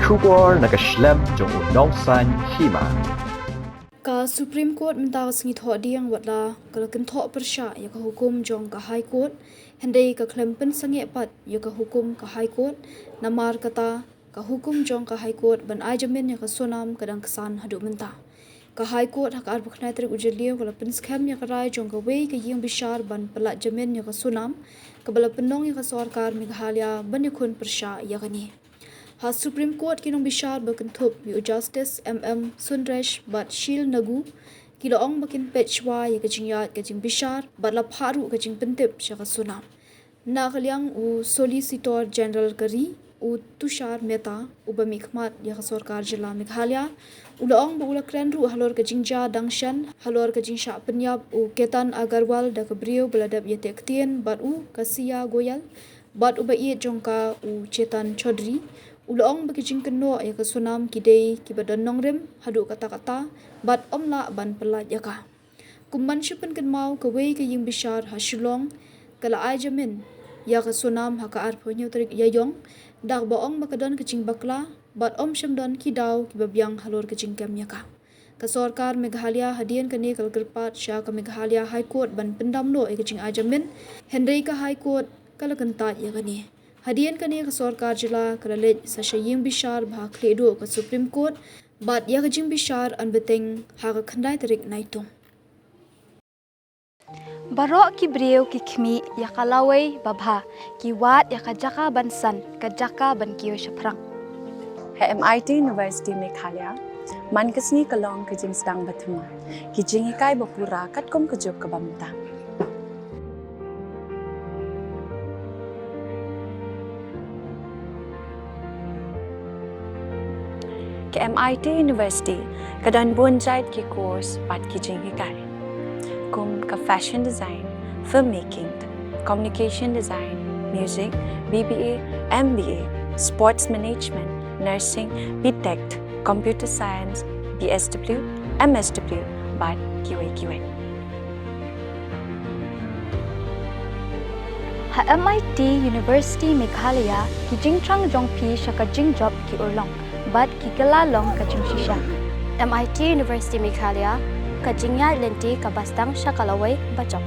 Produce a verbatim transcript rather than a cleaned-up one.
Khubor na ka shlem jong u nongsan hima. Ka Supreme Court mynta ka sngi Thohdieng watla ka la kynthoh pyrshah ïa ka hukum jong ka High Court, hynrei ka khlem pynsangeh pat ïa ka hukum ka High Court, namar kata ka hukum jong ka High Court ban ai jamin ïa ka Sonam ka dang ksan haduh mynta. Ka High Court ha ka arphew khyndai tarik u Jylliew ka la pynskhem ïa ka rai jong kawei ka ïing bishar ban pyllait jamin ïa ka Sonam, kaba la pynlong ïa ka sorkar Meghalaya ban ïakhun pyrshah ïa kane. Ha Supreme Court ki nongbishar ba kynthup ïa u Justice M M Sundresh bad Sheel Nagu ki la ong ba kin peit shuwa ïa ka jingïaid ka jingbishar bad la phah ruh ka jingpyntip sha ka Sonam. Na ka liang u Solicitor General ka ri, u Tushar Mehta, uba mihkhmat ïa ka sorkar jylla Meghalaya, u la ong ba u la kren ruh halor ka jingjia dang shen halor ka jingshah pynïap u Ketan Agarwal da ka briew ba la dep ïateh ktien bad u, ka Siya Goyal, bad uba ïeit jong ka u Chetan Chaudhary. U la ong ba ki jingkynnoh ïa ka Sonam ki dei kiba don nongrim haduh katta katta bad ym lah ban pyllait ïa ka. Kum ban shu pynkynmaw, kawei ka ïing bishar ha Shillong ka la ai jamin ïa ka Sonam ha ka arphew hynñiew tarik Ïaiong, da kaba ong ba ka don ka jingbakla bad ym shym don ki daw kiba biang halor ka jingkem ïa ka. Ka sorkar Meghalaya hadien kane ka la kyrpad sha ka Meghalaya High Court ban pyndam noh ïa ka jingai jamin, hynrei ka High Court ka la kyntait ïa kane. Hadien kane ka sorkar jylla ka la leit sa sha ïing bishar ba ha khlieh duh ka Supreme Court, bad ïa ka jingbishar yn bteng ha ka khyndai tarik Naitung. Baroh ki briew ki khmih ïa ka lawei babha, ki wad ïa ka jaka ban san, ka jaka ban kiew shaphrang. Ha M I T University Meghalaya, man ka sngi ka long ka jingsdang ba thymmai, ki jinghikai ba pura katkum ka juk kaba mynta. Ka M I T University ka don bun jait ki course bad ki jinghikai, kum ka fashion design, filmmaking, communication design, music, B B A, M B A, sports management, nursing, B Tech, computer science, B S W, M S W, bad kiwei kiwei. Ha M I T University Meghalaya, ki jingthrang jong phi sha ka jingjop ki urlong bad ki kylla long ka jingshisha. M I T University Meghalaya, ka jingïaid lynti kaba sdang sha ka lawei bajop.